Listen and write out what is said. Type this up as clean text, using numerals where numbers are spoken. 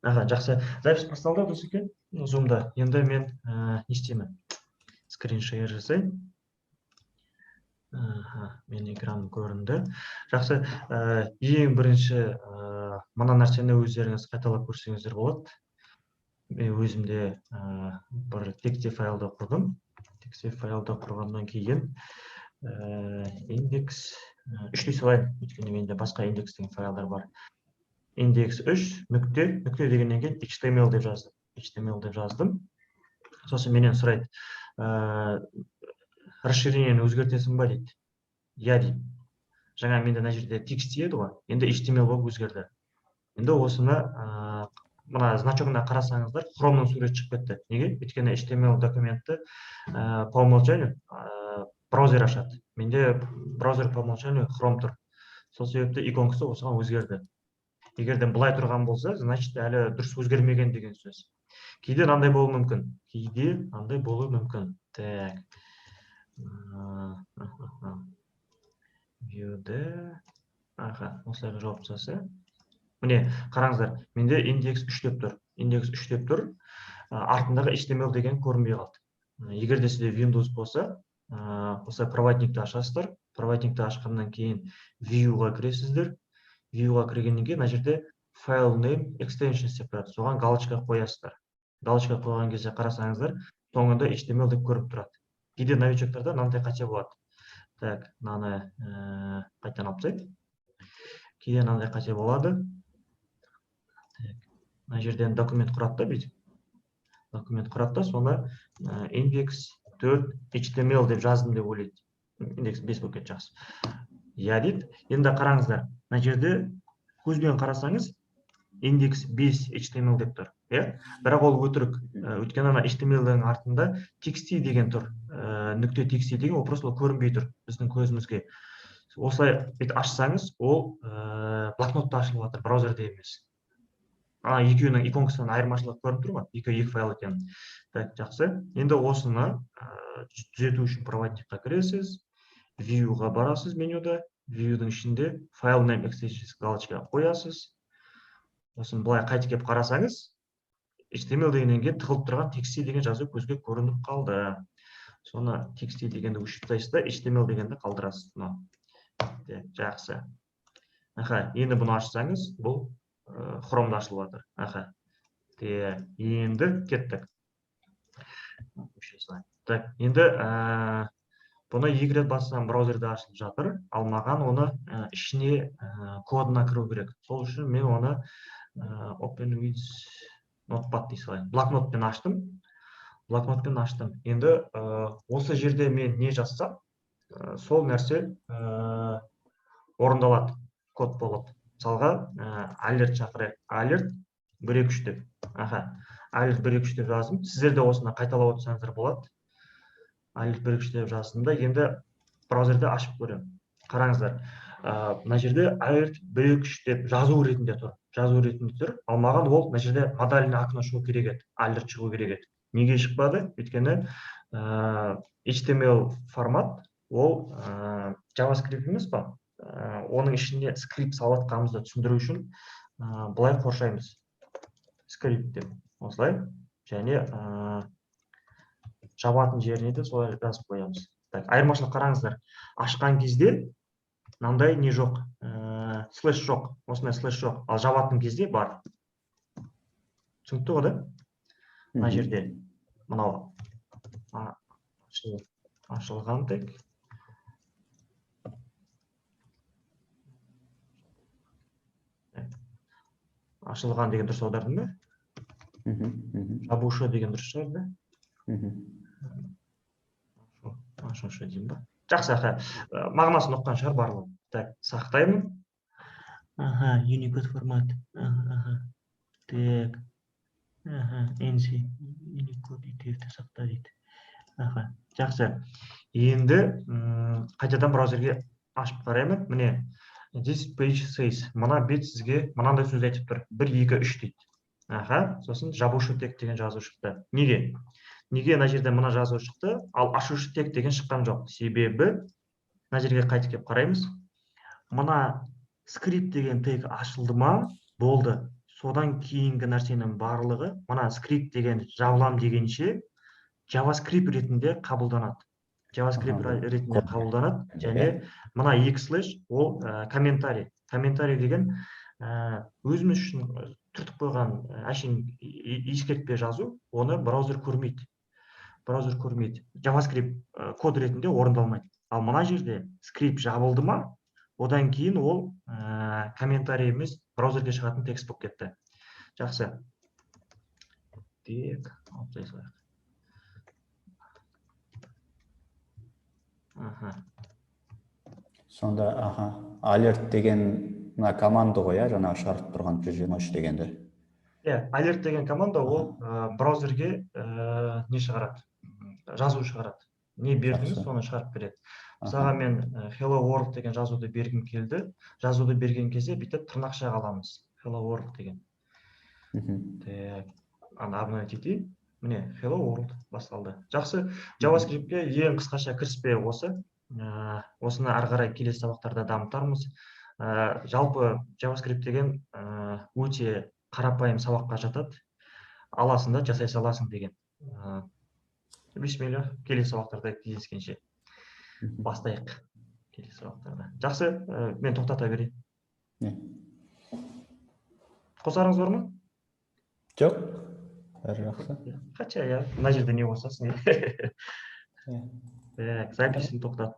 Аха, жақсы. Запись басталды, Досеке, Зумда. Енді мен не істеймін? Screen share жасайын. Аха, менің экраным көрінді. Жақсы, ең бірінші мына нәрсені өздеріңіз қайталап көрсеңіздер болады. Мен өзімде бір txt файлды құрдым. Txt файлды құрғаннан кейін индекс үш дей салайын, өйткені менде басқа индекс деген файлдар бар. Индекс 3 нүкте, нүкте дегеннен кейін HTML деп жаздым. HTML деп жаздым. Сосын менен сұрайды, расширениені өзгертесің ба дейді. Иә деймін. Жаңа менде мына жерде txt еді ғой, енді HTML болып өзгерді. Енді осыны мына значогына қарасаңыздар, Chrome'ның суреті шығып кетті. Неге? Өйткені HTML документті по умолчанию браузер ашады. Менде браузер по умолчанию Chrome тұр. Сол себепті иконкасы осыған өзгерді. Егер де былай тұрған болса, значит, әлі дұрыс өзгермеген деген сөз. Кейде мынандай болуы мүмкін. Кейде мынандай болуы мүмкін. Так. View'de, аха, осылай жауып тастаса. Міне, қараңыздар, менде индекс 3 деп тұр. Индекс 3 деп тұр. Артындағы HTML деген көрінбей қалды. Егер де сізде Windows болса, осы проводникті ашасыздар. Проводникті ашқаннан кейін View-ға кіресіздер. View-ға кіргеннен кейін мына жерде file name extensions деп тұрады. Соған галочка қоясыздар. Галочка қойған кезде қарасаңыздар, соңында HTML деп көрініп тұрады. Кейде новичоктарда мынандай қате болады. Так, мынаны қайтадан алып тастайық. Кейде мынандай қате болады. Так, мына жерден документ құрады да, бүйтіп. Документ құрады да, соны индекс 4 HTML деп жаздым деп ойлайды. Индекс 5 болып кетті, жақсы. Иә дейді. Енді қараңыздар, мына жерде көзбен қарасаңыз, индекс 5 HTML деп тұр, иә, бірақ ол өтірік. Өйткені ана HTML-дің артында txt деген тұр, нүкте txt деген, ол просто көрінбей тұр біздің көзімізге. Осылай бүйтіп ашсаңыз, ол блокнотта ашылып жатыр, браузерде емес. Ана екеуінің иконкасынан айырмашылығы көрініп тұр ғой, екеуі екі файл екенін. Так, жақсы. Енді осыны түзету үшін проводникқа кіресіз, View-ға барасыз, менюда, View-дің ішінде file name extensions галочка қоясыз. Сосын былай қайтып келіп қарасаңыз, HTML дегеннен кейін тығылып тұрған txt деген жазу көзге көрініп қалды. Соны txt дегенді өшіріп тастайсыз да, HTML дегенді қалдырасыз. Мынау жақсы. Аха, енді бұны ашсаңыз, бұл Chrome'да ашылып жатыр. Аха, енді кеттік. Так, енді бұны екі рет бассам, браузерде ашылып жатыр, ал маған оны ішіне, кодына кіру керек. Сол үшін мен оны open with notepad дей салайын, блокнотпен аштым, блокнотпен аштым. Енді осы жерде мен не жазсам, сол нәрсе орындалады, код болып. Мысалға, alert шақырайық, alert 1 2 3 деп. Аха, alert 1 2 3 деп жаздым. Сіздер де осыны қайталап отырсаңыздар болады. Alert 1 2 3 деп жаздым да, енді браузерде ашып көремін. Қараңыздар, мына жерде alert 1 2 3 деп жазу ретінде тұр, жазу ретінде тұр. Ал маған ол мына жерде модальный окно шығу керек еді, alert шығу керек еді. Неге шықпады? Өйткені HTML формат ол JavaScript емес па? Оның ішіне скрипт салып жатқанымызды түсіндіру үшін былай қоршаймыз, скрипт деп осылай, және жабатын жеріне де солай жазып қоямыз. Так, айырмашылық қараңыздар: ашқан кезде мынандай не жоқ, слэш жоқ, осындай слэш жоқ, ал жабатын кезде бар. Түсінікті ғой, да? Мына жерде мынау ашылған тег. Ашылған деген дұрыс аудардым ба? Жабушы деген дұрыс шығар, да? Ашушы деймін ба? Жақсы, аха, мағынасын ұққан шығар барлығы. Так, сақтаймын. Аха, Unicode формат. Аха, так, аха, ANSI Unicode UTF сақта дейді. Аха, жақсы. Енді қайтадан браузерге ашып қараймын. Міне, this page says, мына бет сізге мынандай сөз айтып тұр: 1 2 3 дейді. Аха, сосын жабушы тег деген жазу шықты. Неге мына жерде мына жазу шықты, ал ашушы тег деген шыққан жоқ? Себебі мына жерге қайтып келіп қараймыз. Мына скрипт деген тег ашылды ма, болды, Содан кейінгі нәрсенің барлығы мына скрипт деген жабылам дегенше JavaScript ретінде қабылданады. JavaScript ретінде қабылданады. Және мына екі слэш ол комментарий. Комментарий деген өзіміз үшін түртіп қойған әшейін ескертпе жазу. Оны браузер көрмейді, браузер көрмейді, JavaScript код ретінде орындалмайды. Ал мына жерде скрипт жабылды ма, одан кейін ол комментарий емес, браузерге шығатын текст болып кетті. Жақсы, так, алып тастай салайық. Аха. Сонда, аха, alert деген мына команда ғой, иә, жаңағы шығарып тұрған 123 дегенді? Иә, alert деген команда ол браузерге не шығарады? Жазу шығарады. Не бердіңіз, соны шығарып береді. Мысалға, мен «Hello World» деген жазуды бергім келді. Жазуды берген кезде бүйтіп тырнақшаға аламыз, «Hello World» деген. Так, ана обновить етейін. Міне, «Hello World» басталды. Жақсы, JavaScriptке ең қысқаша кіріспе осы. Осыны ары қарай келесі сабақтарда дамытармыз. Жалпы JavaScript деген өте қарапайым сабаққа жатады, аласың да жасай саласың деген. Бисмилля, келесі сабақтарда кездескенше. Бастайық келесі сабақтарда. Жақсы, мен тоқтата берейін. Қосарыңыз бар ма? Жоқ, бәрі жақсы. Хотя иә, мына жерде не қосасың? Иә. Так, запись ін тоқтат.